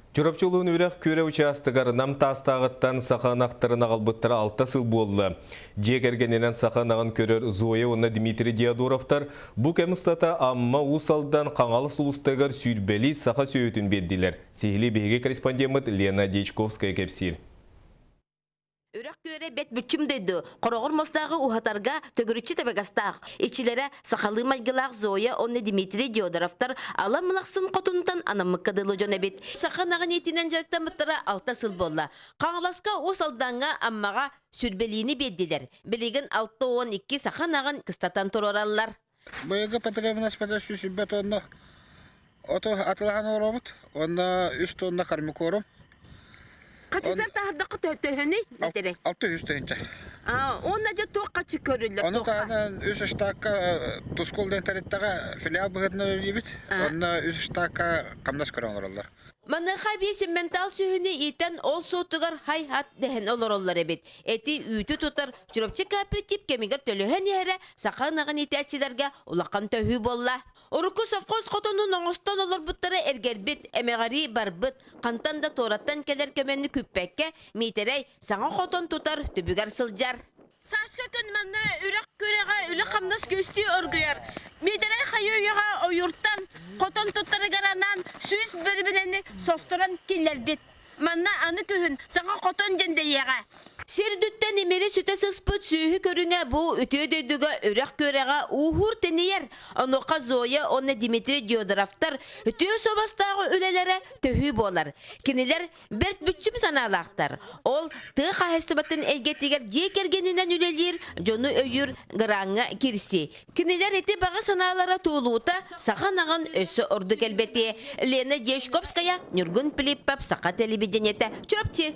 Чурапчы улууһун Үрэх Күөрэ учаастагар Нам Таастааҕыттан саха ынахтарын аҕалбыттара алта сыл буолла. Дьиэ кэргэнинэн саха ынаҕын көрөр Зоя уонна Дмитрий Диодоровтар бу кэм устата Амма, Уус Алдан, Хаҥалас улуустарыгар сүүрбэлии саха сүөһүтүн биэрдилэр. Сиһилии биһиги корреспондеммыт Лена Дьячковская кэпсиир. Үрэх күөрэ бэт бүччүм дойду, хороҕор мостааҕы уһатарга төгүрүччү табыгастаах. Иччилэрэ сахалыы майгылаах Зоя уонна Дмитрий Диодоровтар Ала Мылахсын хотунтан анаммыкка дылы дьон эбит. Саха ынаҕын иитинэн дьарыктаммыттара алта сыл буолла. Хаҥаласка, Уус Алдаҥҥа, Аммаҕа сүрбэлиини биэрдилэр. Билигин 62 саха ынаҕын кыстатан туруораллар. Быйылгы потребность 120 тонна оту атылаһан олоробут. Онно үс тонна кормикорум. Хачытар таһардахха төһөнүй этэрэй? 600 тыһыынча. Уонна дьэ туох хачы көрүллэр? Ону таһынан үс штакка Тускул диэн тэрилтэҕэ филиал быһыытынан үлэлиибит. Онно үс штакка хамнас көрөн олороллор. Маныаха эбии симментал сүөһүнү иитэн ол суотугар һай-һат дэһэн олороллор эбит. Эти үүтү тутар Чурапчы кооператив кэмигэр төлөһөн иһэрэ саха ынаҕын иитээччилэргэ улахан төһүү буолла. Урукку совхоз хотонун оҥостон олорбуттара эргэрбит, эмэҕирии барбыт, хантан да туораттан кэлэр көмөнү күүппэккэ Миитэрэй саҥа хотон тутар түбүгэр сылдьар. Сааскы күн манна үрэх күрэҕэ үлэ-хамнас күөстүү оргуйар. Миитэрэй хайыы-үйэҕэ ойууртан хотон туттарыгар анаан 100 бөрүбүнэни состорон киллэрбит. Манна аны күһүн саҥа хотон дьэндэйиэҕэ. Сир үрдүттэн имири сүтэ сыспыт сүөһү көрүҥэ бу үтүө дойдуга үрэх күөрэҕэ ууһуур-тэнийэр. Онуоха Зоя уонна Дмитрий Диодоровтар үтүө суобастаах үлэлэрэ төһүү буолар. Кинилэр Бэрт бүччүм санаалаахтар. Ол тыа хаһаайыстыбатын эйгэтигэр дьиэ кэргэнинэн үлэлиир дьону өйүүр граҥҥа киирсии. Кинилэр ити баҕа санаалара туолуута саха ынаҕын өссө ордук элбэтиэ. Лена Дьячковская, Ньургун Пилиппов, Саха телевидениетэ, Чурапчы.